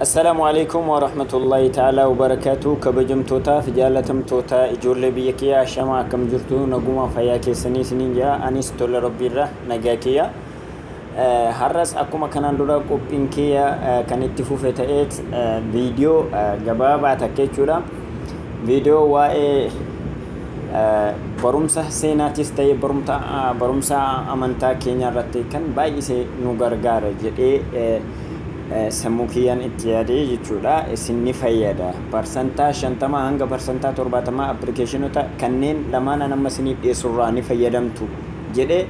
Assalaamu alaikum warahmatullahi ta'ala wabarakaatu. Kabajamtootaa fi jaalatamtoota ijoollee biyya kiyyaa, shama akkam jirtu? Naguma fayyaa keessanii isiniin jira. Anis tola rabbiirra nagaa kiyya. Har'as akkuma kanaan dura qophiin kiyya kan itti fufe ta'eet viidiyoo gabaabaa takka jechuudha. Viidiyoo waa'ee barumsa seenaatis ta'ee barumsa amantaa keenya irratti kan baay'isee nu gargaara jedhee sammuu kiyyaan itti yaadee jechuudha. Isin ni fayyada. 50% hanga 70% appilikeeshinoota kanneen lamaan amma isiniif dhiyeessurraa ni fayyadamtu jedhee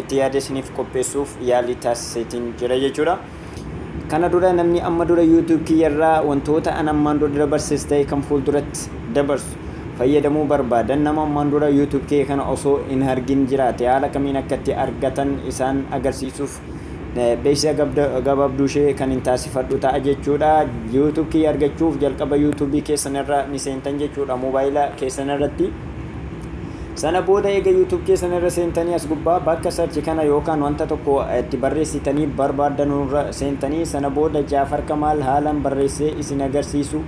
itti yaadee isiniif qopheessuuf yaalii taasiseetiin jira jechuudha. Kana dura namni amma dura YouTube kiyyarraa wantoota an ammaan dura dabarses ta'e kan fuulduratti dabarsu fayyadamuu barbaadan, nama ammaan dura YouTube kiyya kana osoo hin argin jiraate, haala kamiin akka itti argatan isaan agarsiisuuf beeksisa gabaabduu ishee kan hin taasifadhu ta'a jechuudha. YouTube kiyya argachuuf jalqaba YouTube keessan irra ni seentan jechuudha, moobaayila keessan irratti. Sana booda eega YouTube keessan irra seentanii as gubbaa bakka search kana yookaan wanta tokko itti barreessitanii barbaaddanurra seentanii, sana booda Jaafar Kamaal haalaan barreessee isin agarsiisu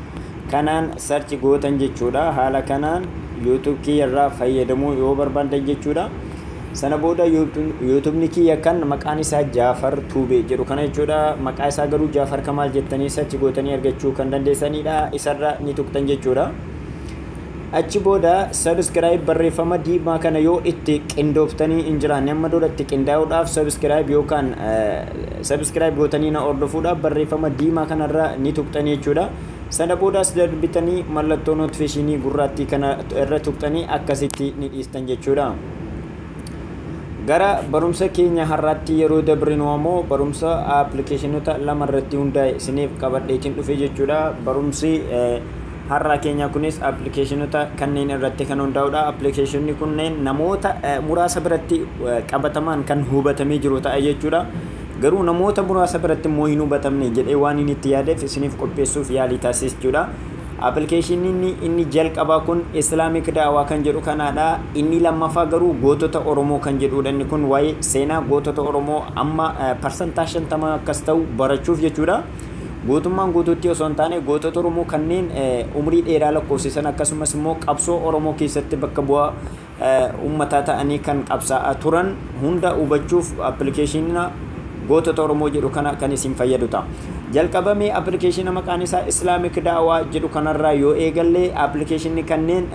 kanaan search gootan jechuudha. Haala kanaan YouTube kiyya irraa fayyadamuu yoo barbaadan jechuudha. Sana booda YouTubeni kiyya kan maqaan isaa Jaafar Tuubee jedhu kana jechuudha. Maqaa isaa garuu Jaafar Kamaal jettanii search gootanii argachuu kan dandeessanidha. Isarra ni tuqxan jechuudha. Achi booda subscribe barreeffama diimaa kana yoo itti qindooftanii hin jiraanne, amma dura itti qindaa'uudhaaf subscribe yookaan subscribe gootanii na hordofuudhaaf barreeffama diimaa kanarra ni tuqxanii jechuudha. Sana boodaas darbitanii mallattoo notifiikeeshinii gurraattii kana irra tuqxanii akkasitti ni dhiistan jechuudha. Gara barumsa keenya har'aatti yeroo dabrinu ammoo barumsa appilikeeshinoota lama irratti hundaa'e isiniif qabadheetiin dhufe jechuudha. Barumsi har'a keenya kunis appilikeeshinoota kanneen irratti kan hundaa'udha. Appilikeeshinonni kunneen namoota muraasa biratti qabatamaan kan hubatamee jiru ta'a jechuudha. Garuu namoota muraasa biratti immoo hin hubatamne jedhee waan inni itti yaadeef isiniif qopheessuuf yaalii taasise jechuudha. Appilikeeshiniin inni jalqabaa kun Islamic Daawaa kan jedhu kanaadha. Inni lammaffaa garuu Gootota Oromoo kan jedhudha. Inni kun waa'ee seenaa gootota Oromoo amma 50% akkas ta'u barachuuf jechuudha. Gootummaan guutuutti osoo hin taane gootota Oromoo kanneen umrii dheeraa lakkoofsisan, akkasumas immoo qabsoo Oromoo keessatti bakka bu'aa uummataa ta'anii kan qabsaa'aa turan hunda hubachuuf appilikeeshina Gootota Oromoo jedhu kana kan isin fayyadu ta'a. Jalqabamee appilikeeshina maqaan isaa Islamic Daawaa jedhu kanarraa yoo eegalle, appilikeeshinni kanneen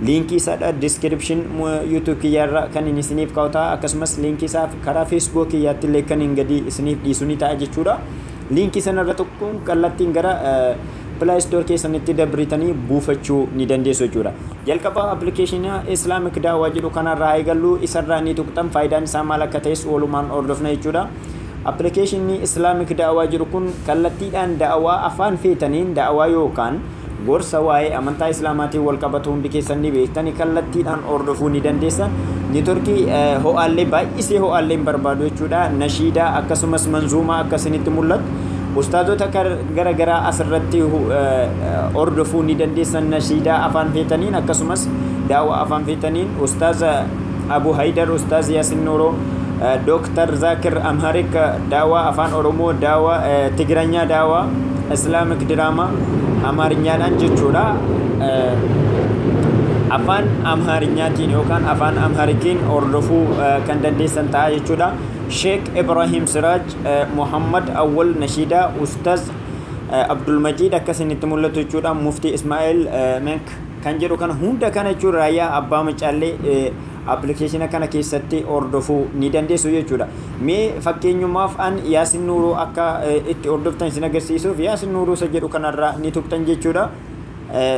liinkii isaadha description YouTube kiyyaarra kan inni isiniif kaa'u ta'a. Akkasumas liinkii isaa karaa Facebook kiyyaatti illee kan hin gadi isiniif dhiisu ni ta'a jechuudha. Liinkii sanarra tokkoon kallattiin gara Play Store keessanitti dabritanii buufachuu ni dandeessu jechuudha. Jalqaba appilikeeshina Islamic Daawaa jedhu kanarraa eegallu. Isarraa ni tuqxan, faayidaan isaa maal akka ta'es walumaan hordofna jechuudha. Appilikeeshinni Islamic Daawaa jedhu kun kallattiidhaan daawaa afaan feetaniin, daawaa yookaan gorsa waa'ee amantaa islaamaatiin wal qabatu hundi keessan ni beektanii, kallattiidhaan hordofuu ni dandeessan. Niitworkii ho'aallee baay'isee ho'aallee hin barbaadu jechuudha. Nashiidaa akkasumas manzuumaa akkasinitti mul'atu. Ustaazota gara garaa asirratti hordofuu ni dandeessan, nashiidaa afaan feetaniin akkasumas daawaa afaan feetaniin. Ustaaza Abu Haydar, Ustaaz Yaasin Nuuroo, Dooktar Zaakir Amharik, daawaa afaan Oromoo, daawaa Tigiranya, daawaa Islamic drama Amaarinyaadhaan jechuudha. Afaan Amhaarinyaatiin yookaan afaan Amharikiin hordofuu kan dandeessan ta'a jechuudha. Sheek Ibrahim Siraaj, Muhammad Awwal Nashiidaa, Ustaaz Abdulmajiid akkasinitti mul'atu jechuudha. Muftii Ismaa'eel Menk kan jedhu kana hunda kana jechuudha, raayyaa abbaa macaallee appilikeeshina kana keessatti hordofuu ni dandeessu jechuudha. Mee fakkeenyumaaf an Yaasin Nuuruu akka itti hordoftan isin agarsiisuuf Yaasin Nuuruu isa jedhu kanarraa ni tuqxan jechuudha.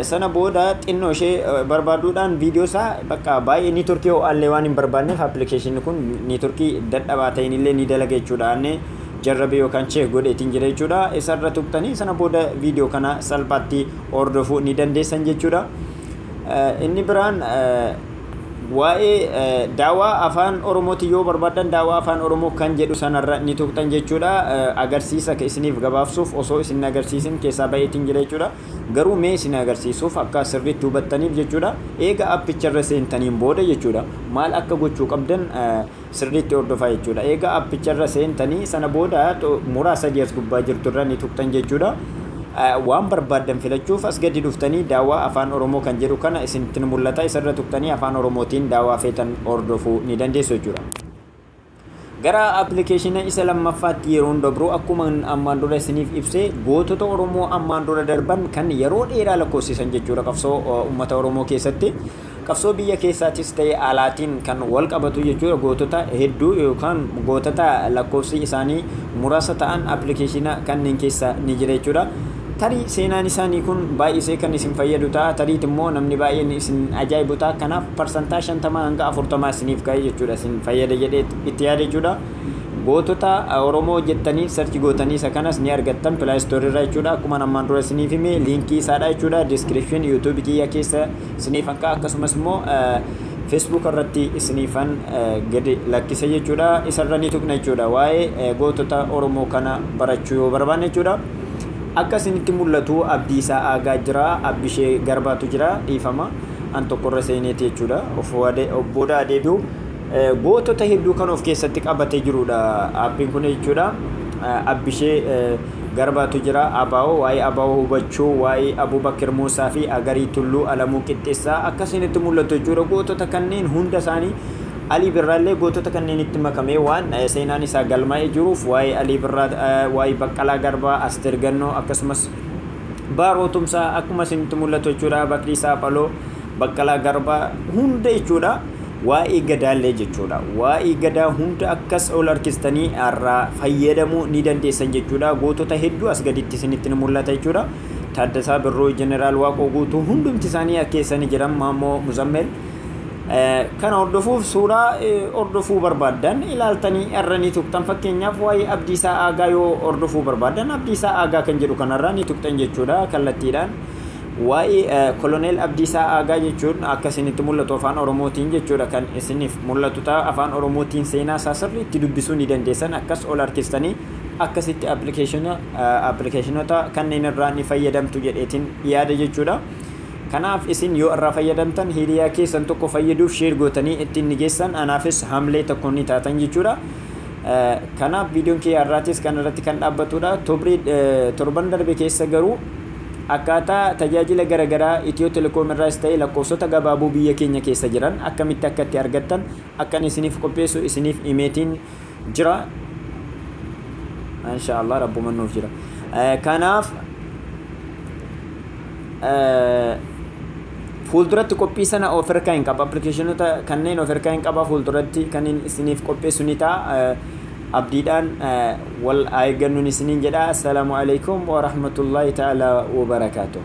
Sana booda xinnoo ishee barbaaduudhaan viidiyoo isaa bakka baay'ee niitworkii ho'aallee waan hin barbaanneef appilikeeshinni kun niitworkii dadhabaa ta'in illee ni dalaga jechuudha. Annee jarrabe yookaan check godheetiin jira jechuudha. Isarra tuqxanii sana booda viidiyoo kana salphaatti hordofuu ni dandeessan jechuudha. Inni biraan waa'ee daawaa afaan Oromooti yoo barbaadan, daawaa afaan Oromoo kan jedhu sanarra ni tuqxan jechuudha. Agarsiisa isiniif gabaabsuuf osoo isin agarsiisin keessaa baay'eetiin jira jechuudha. Garuu mee isin agarsiisuuf akka sirriitti hubattaniif jechuudha. Eega appicharra seentaniin booda jechuudha, maal akka gochuu qabdan sirriitti hordofaa jechuudha. Eega appicharra seentanii sana booda muraasa as gubbaa jirturra ni tuqxan jechuudha. Waan barbaaddan filachuuf as gadi dhuftanii daawwaa afaan Oromoo kan jedhu kana isinitti mul'ata, isarra tuqxanii afaan Oromootiin daawwaa feetan hordofuu ni dandeessu jechuudha. Gara appilikeeshina isa lammaffaatti yeroon dabru, akkuma ammaan dura isiniif ibsee, gootota Oromoo ammaan dura darban kan yeroo dheeraa lakkoofsisan jechuudha, qabsoo uummata Oromoo keessatti. Qabsoo biyya keessaatis ta'e alaatiin kan wal qabatu jechuudha, gootota hedduu yookaan gootota lakkoofsi isaanii muraasa ta'an appilikeeshina kanneen keessa ni jira jechuudha. Tarii seenaan isaanii kun baay'isee kan isin fayyadu ta'a. Tariit immoo namni baay'een isin ajaa'ibu ta'a. Kanaaf 50% hanga 40 isiniif ka'e jechuudha. Isin fayyada jedhee itti yaada jechuudha. Gootota Oromoo jettanii search gootanii isa kanas ni argattan Play Store irraa jechuudha. Akkuma ammaan dura isiniif hime, liinkii isaadha jechuudha. Description YouTube kiyya keessa isiniif hanqa, akkasumas immoo Facebook irratti isiniifan gadi lakkisa jechuudha. Isarra ni tuqna jechuudha. Waa'ee gootota Oromoo kana barachuu yoo barbaanne jechuudha. Akka isinitti mul'atu Abdiisaa Aagaa jira, Abbishee Garbaatu jira, dhiifama. An tokkorra seeneeti jechuudha. Of booda deebi'u. Gootota hedduu kan of keessatti qabatee jirudha aappiin kun jechuudha. Abbishee Garbaatu jira, Abaa'oo, waa'ee Abaa'oo hubachuu, waa'ee Abubakar Muusaa fi Agarii Tulluu, Alamuu Qixxeessaa akka isinitti mul'atu jechuudha. Gootota kanneen hunda isaanii, Alii Birraallee gootota kanneen itti makamee waan seenaan isaa galmaa'ee jiruuf, waa'ee Alii Birraa, waa'ee Baqqalaa Garbaa, Asteer Gannoo, akkasumas Baaroo Tumsaa akkuma isinitti mul'atu jechuudha. Bakrii Saaphaloo, Baqqalaa Garbaa hunda jechuudha. Waa'ee gadaallee jechuudha. Waa'ee gadaa hunda akkas ol harkistanii irraa fayyadamuu ni dandeessan jechuudha. Gootota hedduu as gaditti isinitti ni mul'ata jechuudha. Taaddasaa Birruu, Jeneraal Waaqoo Guutuu, hundumti isaanii keessanii jiran, Maammoo Muzammel. Kana hordofuuf suuraa hordofuu barbaaddan ilaaltanii irra ni tuqxan. Fakkeenyaaf waa'ee Abdiisaa Aagaa yoo hordofuu barbaaddan, Abdiisaa Aagaa kan jedhu kanarraa ni tuqxan jechuudha kallattiidhaan. Waa'ee Koloneel Abdiisaa Aagaa jechuun akka isinitti mul'atu afaan Oromootiin jechuudha kan isiniif mul'atu ta'a. Afaan Oromootiin seenaa isaa sirriitti dubbisuu ni dandeessan akkas ol harkistanii. Akkasitti appilikeeshinoota kanneen irraa ni fayyadamtu jedheetiin yaada jechuudha. Kanaaf isin yoo irraa fayyadamtan, hiriyaa keessan tokko fayyaduuf share gootanii ittiin ni geessan, anaafis hamlee tokko ni taatan jechuudha. Kanaaf viidiyoon kiyya irraatis kan irratti kan dhaabbatudha. Torban darbe keessa garuu akkaataa tajaajila garaagaraa Itiyoo Telekoom irraas ta'e lakkoofsota gabaaboo biyya keenya keessa jiran akkamitti akka itti argattan akkan isiniif qopheessu isiniif himeetiin jira. Inshaallah rabbuma nuuf jira. Kanaaf fuulduratti qophii sana of harkaa hin qaba. Appilikeeshinoota kanneen of harkaa hin qaba, fuulduratti kanneen isiniif qopheessu ni ta'a. Abdiidhaan wal eeggannuun isiniin jedha. Assalaamu alaikum wa rahmatullahi ta'ala wa barakaatuh.